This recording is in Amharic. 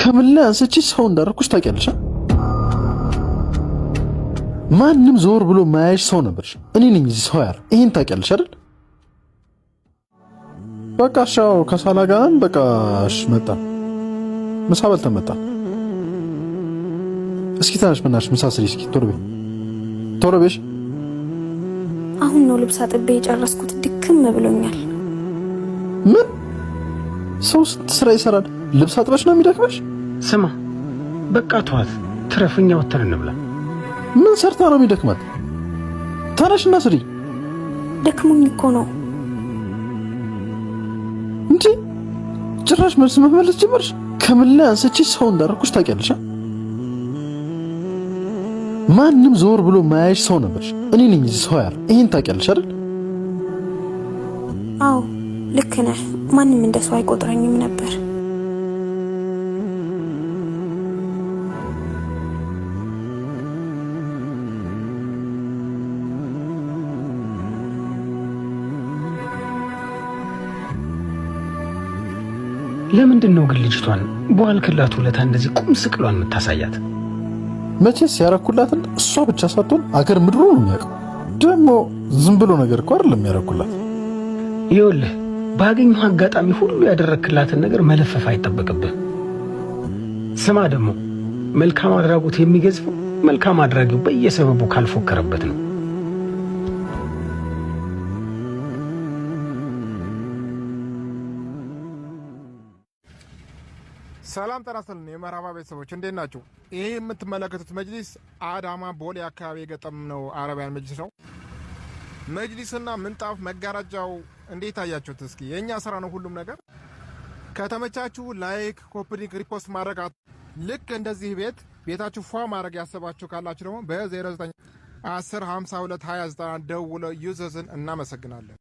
ከምን ላይ አንስቼ ሰው እንዳደረኩሽ ታውቂያለሽ። ማንም ዞር ብሎ ማያይሽ ሰው ነበርሽ። እኔ ነኝ እዚህ ሰው ያረ ይሄን ታውቂያለሽ አይደል? በቃ ሻው ከሳላ ጋርም በቃ እሺ፣ መጣ ምሳ በልተን መጣ። እስኪ ተነሽ በእናትሽ ምሳ ስሪ እስኪ ቶሎ በይ ቶሎ በይ። አሁን ነው ልብስ አጥቤ የጨረስኩት። ድክም ብሎኛል። ምን ሰው ስንት ስራ ይሰራል። ልብስ አጥበሽ ነው የሚደክመሽ? ስማ በቃ ተዋት፣ ትረፍኛ ወተን እንብላ። ምን ሰርታ ነው የሚደክማት? ተነሽና ስሪ። ደክሞኝ እኮ ነው። እንጂ ጭራሽ መልስ መመለስ ጀመርሽ። ከምን ላይ አንስቼ ሰው እንዳደረኩሽ ታውቂያለሽ። ማንም ዞር ብሎ ማያይሽ ሰው ነበርሽ። እኔ ነኝ እዚህ ሰው ያረ ይሄን ታውቂያለሽ አይደል? አዎ ልክ ነህ። ማንም እንደ ሰው አይቆጥረኝም ነበር። ለምንድን ነው ግን ልጅቷን በዋልክላት ውለታ እንደዚህ ቁም ስቅሏን የምታሳያት? መቼስ ያረኩላትን እሷ ብቻ ሳትሆን አገር ምድሩ ነው የሚያውቀው። ደግሞ ዝም ብሎ ነገር እኮ አይደለም ያረኩላት። ይኸውልህ ባገኘሁ አጋጣሚ ሁሉ ያደረክላትን ነገር መለፈፍ አይጠበቅብህ። ስማ ደግሞ መልካም አድራጎት የሚገዝፈው መልካም አድራጊው በየሰበቡ ካልፎከረበት ነው። ሰላም ጤና ይስጥልን የመርሃባ ቤተሰቦች እንዴት ናችሁ? ይሄ የምትመለከቱት መጅሊስ አዳማ ቦሌ አካባቢ የገጠምነው አረቢያን መጅሊስ ነው። መጅሊስና ምንጣፍ መጋረጃው እንዴት አያችሁት? እስኪ የእኛ ስራ ነው ሁሉም ነገር። ከተመቻችሁ like፣ copy link፣ repost ማድረግ ልክ እንደዚህ ቤታችሁ ፏ ማድረግ ያሰባችሁ ካላችሁ ደግሞ በ09 10 52 20 90 ደውለው ይዘዙን። እናመሰግናለን።